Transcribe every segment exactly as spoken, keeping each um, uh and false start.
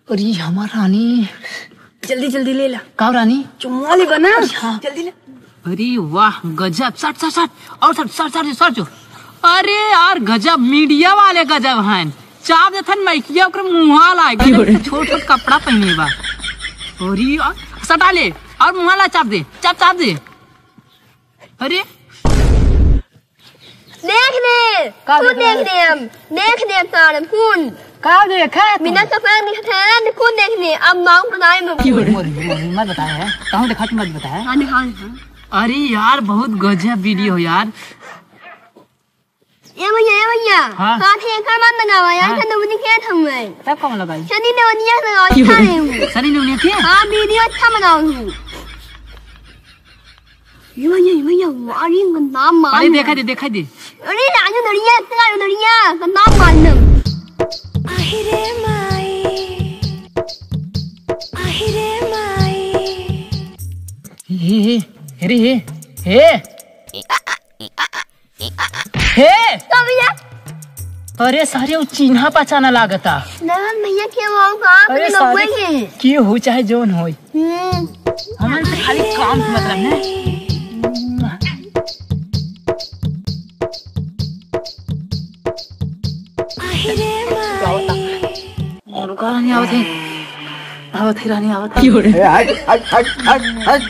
अरे हमार रानी, जल्दी जल्दी ले ला। का रानी? चुम्मा लेबा ना। अच्छा। जल्दी ले। अरे वाह, गजब। सट, सट, सट। और सट, सट, सट, सट जो। अरे यार, गजब, मीडिया वाले गजब हैं। चाप देथन मइकिया ओकरे मुँहा लाग गए। अरे। छोट छोट कपड़ा पहने बा। अरे यार, सटा ले। और मुँहा ला चाप दे। चाप, चाप दे। अरे। देख ले, का खून देख ले? देख ले हम, देख ले तारम खून। का देखे तू? बिना कपड़ा दिखा था, खून देख ले, अब माऊ बनाए में। की हो रे? मोर, मोर, मत बताया है, कहूँ देखा तू मत बताया। हाँ, दिखा, दिखा। अरे यार, बहुत गजब वीडियो यार। ए भैया, ए भैया, हाँ। साथ ही एकर मत बनावा यार, हाँ। तो नवनी खेत हम है। तब कौन लगाई? सनी नवनिया से अच्छा है हूँ। सनी नवनिया के? हाँ, वीडियो अच्छा बनाओ हूँ। ए भैया, ए भैया, वारी का नाम मान अरे लो। देखा दे, देखा दे। अरे राजू दरिया, इतना राजू दरिया का नाम मान लो। आहिरे माई, आहिरे माई। हे, हे, अरे हे, हे। हे। का भैया? अरे सारे उ चिन्हा पहचाना लागता। नरन भैया के वो का अरे अपने लोग सारे वही। के हो चाहे जौन होई। हम्म। हमारे तो खाली काम से मतलब है। रुका रानी आवत है। आवत है रानी आवत है। ए, हट, हट, हट, हट, हट।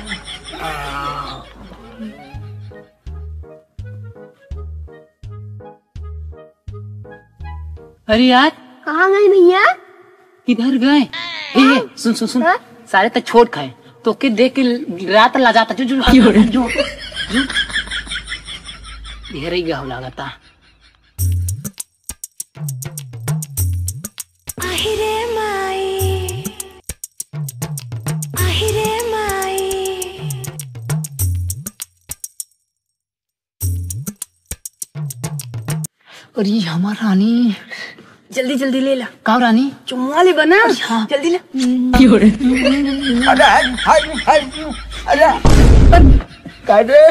अरे यार। कहाँ गए भैया? किधर गए? ए, ए, सुन, सुन, सुन। हाँ? सारे तो छोट खाए। तो के देख के रात ला जाता। जो, जो, जो, जो। ढेर ही गहू लागता। आहिरे माई, आहिरे माई। अरे हमार रानी। जल्दी जल्दी ले ला। का रानी? चुम्मा लेबा ना। अच्छा। जल्दी ले। अरे, हट, हट, हट, अरे, का रे?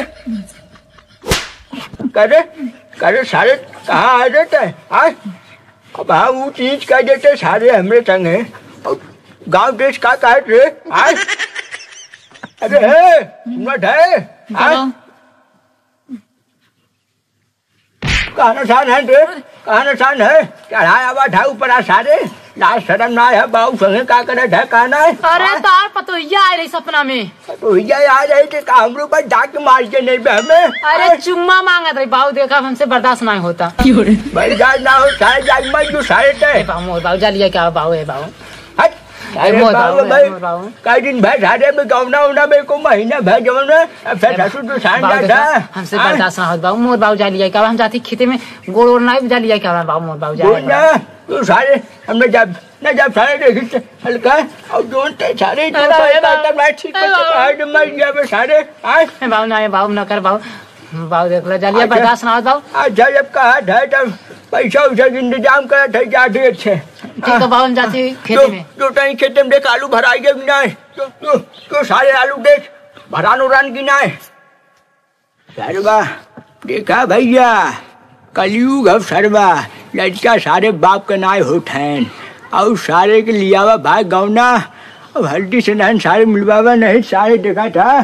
का रे? का रे सारे, कहाँ आ जाते हैं? हाँ? अब हाँ, वो चीज कह देते सारे हमरे संग हैं। और गाँव देश का कहत रे? हाँ? अरे हे, सुनत है? हाँ? चलो। कहाँ नसान है रे? कहाँ नसान है? चढ़ाया हुआ था ऊपर आ सारे। लाज शरम ना है, बाऊ संगे का करे था, कहाँ ना है? अरे, हाँ? तार पतोहिया आए रही सपना में। पतोहिया आ रही थी, का हमरो पर जाके मार के नहीं बे हमें? अरे, हाँ? चुम्मा मांगत रही, बाऊ देखा, हमसे बर्दाश्त ना होता। बर्दाश्त ना हो, सारे जाके मर जो सारे ते। ए बाऊ, मोर बाऊ, जा लिया क्या बाऊ, ए बाऊ? हट। ए, अरे मोर बाऊ, बाऊ, ए, भाई, मोर बाऊ। कई दिन भर झाड़े में गौना उना में को महीना भर जवन में, अब फिर ए, ससुर तो सान बाऊ जाता। देखा, हमसे हाँ? बर्दाश्त ना होत बाऊ, मोर बाऊ जा लिया क्या, हम जाती खेते में गोड़ ओड़ ना जा लिया क्या, बाऊ, मोर बाऊ जा बोल लिया। ना, तू सारे, हमने जब, ना जब सारे देखी थे, हल्का, और जोन ते सारे, ए, जो बाऊ, सारे ए, बाऊ। बात मैं ठीक ए, करते, बाऊ। बाहर मर गया बे सारे, हाँ? ए, बाऊ ना, ए, बाऊ ना कर बाऊ, बाऊ देख लो, जा लिया अच्छा। बर्दाश्त ना होत बाऊ। अच्छा, जब कहा था तब पैसा उसा के इंतजाम करा था, जा दे अच्छे। ठीक है बाऊ, हम जाती हाँ, खेते जो, में। जो तई खेते में देख, आलू भराई गए कि नाय? तो, तो, तो सारे आलू देख, भरान उरान कि नाय? सरवा, देखा भैया, कलयुग अब सरवा, लड़का सारे बाप के नाय होत हैं। और सारे के लियावा भाई गौना, अब हल्दी से नहन सारे मिलवावा नहीं, सारे देखा था,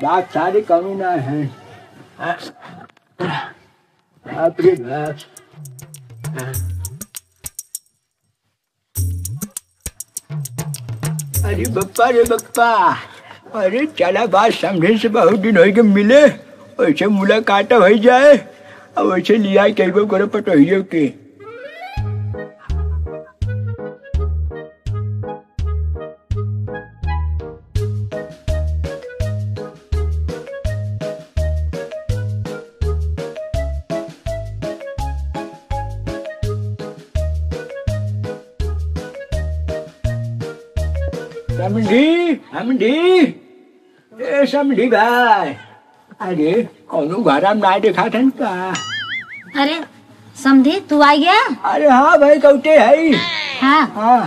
बाप सारे कमी ना है। बाप रे बाप। अरे बप्पा रे बप्पा, अरे चला बात समधी से बहुत दिन होइ के मिले, वैसे मुलाकात होइ जाए, और वैसे लिया के वो करो पटोहियों के। समधी, समधी, ए समधी भाई, अरे कौनो घरा में ना देखात हन का? अरे समधी, तू आ गया? अरे हाँ भाई, कौटे है। हाँ। हाँ।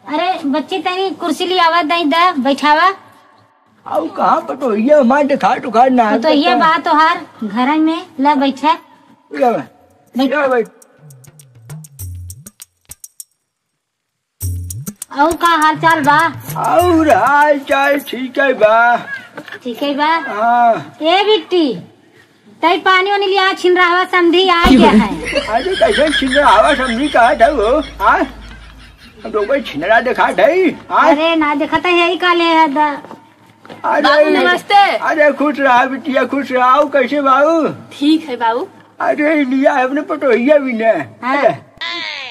अरे बच्ची, तनी कुर्सी ले आवा, दई दा, बैठावा। आउ कहाँ पटोहिया हमार देखात उखात ना है तो ये पता। बात तोहार घर में ला बैठा। ले भाई, बैठ। ले भाई। और का हाल चाल बा? और हाल चाल ठीक है बा। ठीक है बा। हाँ। ए बिट्टी, तई पानी वानी लिया, छिनरावा समधी आ गया है। अरे कैसे छिनरावा समधी कहा था वो? हाँ? हम लोग को छिनरा देखा था ही, हाँ? अरे ना देखा था, यही काले है दा। अरे, बाबू नमस्ते। अरे खुश रहा बिटिया, खुश रहा। और कैसे बाबू? ठीक है बाबू। अरे लिया है अपने पटोहिया भी ने। हाँ। अरे,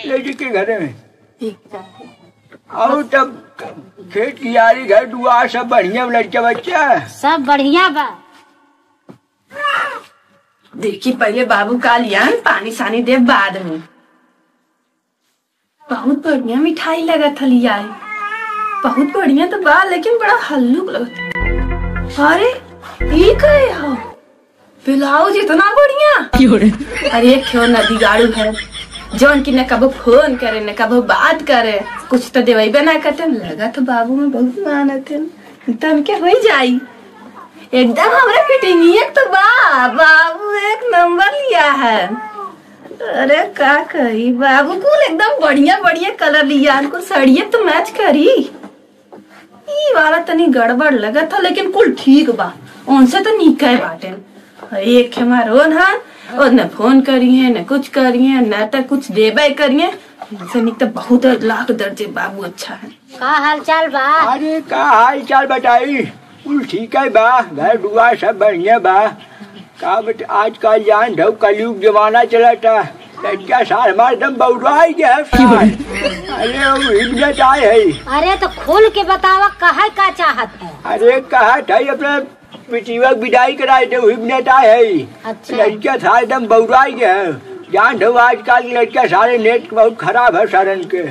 ले जी के घरे में। ठीक है। और तब खेत कियारी, घर दुआर सब बढ़िया, लड़का बच्चा? सब बढ़िया बा। देखी पहिले बाबू का लियान, पानी सानी देब बाद में। बहुत बढ़िया मिठाई लगत ह लियाए। बहुत बढ़िया तो बा, लेकिन बड़ा हल्लुक लगत। अरे, ई का ह? ब्लाउज इतना बढ़िया। क्यों रे? अरे, क्यों नदी गाड़ू है, जौन की न कबो फोन करे, न कबो बात करे, कुछ तो देवइबे ना करते। लगत ह बाबू में बहुत मानत है, तन के होई जाई। एकदम हमरे फिटिंगिया तो बा, बाबू एक नंबर लिया है। अरे का कही बाबू, कुल एकदम बढ़िया बढ़िया कलर लिया, कुल साड़िया तो मैच करी। ई वाला तनी गड़बड़ लगत ह, लेकिन कुल ठीक बा, उनसे तो नीके बाटे। एक हमार ओन है, और न फोन करी है, न कुछ करी है, न तो कुछ देबे करी है। उनसे नीक तो बहुत लाख दर्जे बाबू अच्छा है। का हाल चाल बा? अरे का हाल चाल बताई, कुल ठीक है बा, घर दुआर सब बढ़िया बा। का बत-, आजकल जान ढौ कलयुग जमाना चलता, लड़का सार हमार एकदम बौराई गया है सार। अरे वो हिम्मत आए है। अरे तो खुल के बतावा, कहे का चाहत है? अरे कहत है अपना बिटिया के विदाई कराए दे, हिम्मत आए है। अच्छा। लड़का सार एकदम बौराई गया है, जान ढौ आजकल के लड़का सारे नेट बहुत खराब है सारन के।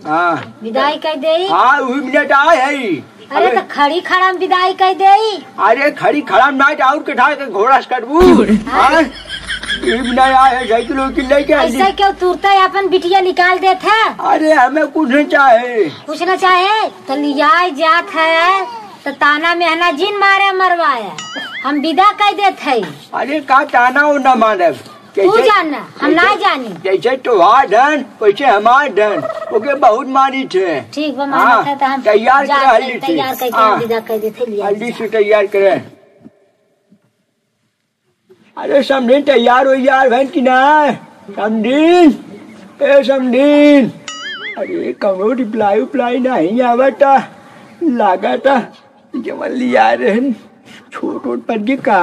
हाँ। विदाई कर देई? हाँ, उही मिनट आए है। अरे अरे। तो खड़ी खड़ा में विदाई कर देई? अरे खड़ी खड़ा में ना, और के ढाल के घोड़ा से कटबू। हाँ? हाँ? उही मिनट आए है, साइकिल उइकिल लेके आई। ऐसे क्यों तुरते अपन बिटिया निकाल देत है? अरे हमें कुछ नहीं चाहे। कुछ ना चाहे तो लियाए जात है तो ताना मेहना जिन मारे मरवाए, हम विदा कर देत है। अरे का ताना वो ना मारब, तू जैसे, जान ना, हम जैसे, ना जानी। जैसे तोहार धन, वैसे हमार धन। ओके बहुत मानी थे। ठीक बा, मानत हाँ, है तो हम तैयार जात करे है, हल्दी से। तैयार करके हाँ। हम विदा कर देते, लिया हल्दी जाए। से तैयार करे। अरे समधी, तैयार हो यार, बहन की ना? समधी, ए समधी। अरे कौनो रिप्लाई उप्लाई नहीं आवता, लागता जवन लिया रहन, छोट वोट पड़ गई का?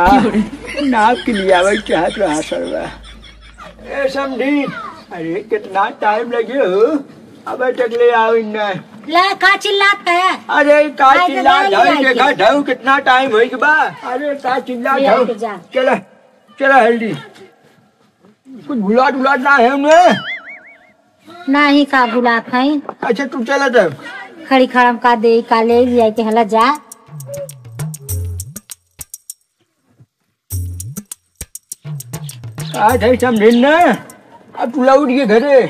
नाप के लियावे चाहत रहा सरवा। ए समधी, अरे कितना टाइम लगे हो, अबे तक ले आओ इन्ना। ले, का चिल्लात है? अरे का आए तो चिल्लात ले है, आए देखा के। ढाऊ कितना टाइम होई के बा। अरे का चिल्लात ले है? आके जा। चला, चला हल्दी। कुछ भुलात उलात ना है उन्हें? नाही का भुलात है। अच्छा, तू चला तब। खड़ी खड़म का दे, का ले जाए के हला जा। आज है समझे ना, अब तू लौट के घरे,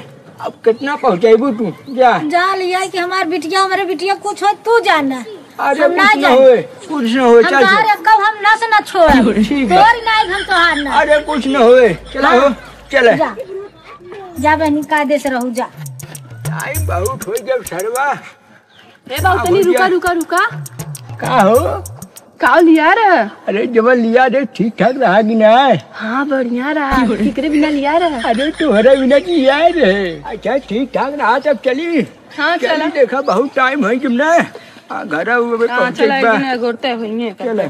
अब कितना पहुँचेबू तू? जा। जा लिया कि हमार बिटिया, हमारे बिटिया कुछ हो, तू जाना। अरे हम कुछ ना ना जाए। होए, कुछ ना होए, हम चल, तोहार चल। एक हम नस न छोड़। ठीक बा। तोर नाई हम तोहार ना। अरे कुछ ना होए, चला हाँ। हो, चले। जा। जा बहनी, का देश रहू, जा। टाइम बहुत हो गया सरवा। ए बाबू, अब तनी हो रुका, गया। रुका, रुका। का हो? का लिया रे? अरे जवन लिया रे, ठीक ठाक रहा कि ना? हाँ, बढ़िया रहा। केकरे बिना लिया रे? अरे तोहरे बिना लिया रे। अच्छा, ठीक ठाक रहा, तब चली। हाँ, चली, चला। देखा बहुत टाइम हो गया ना। आ, घर हुए हाँ, पहुँचे चला, एक बा। दिन अगोरते होइए, चला।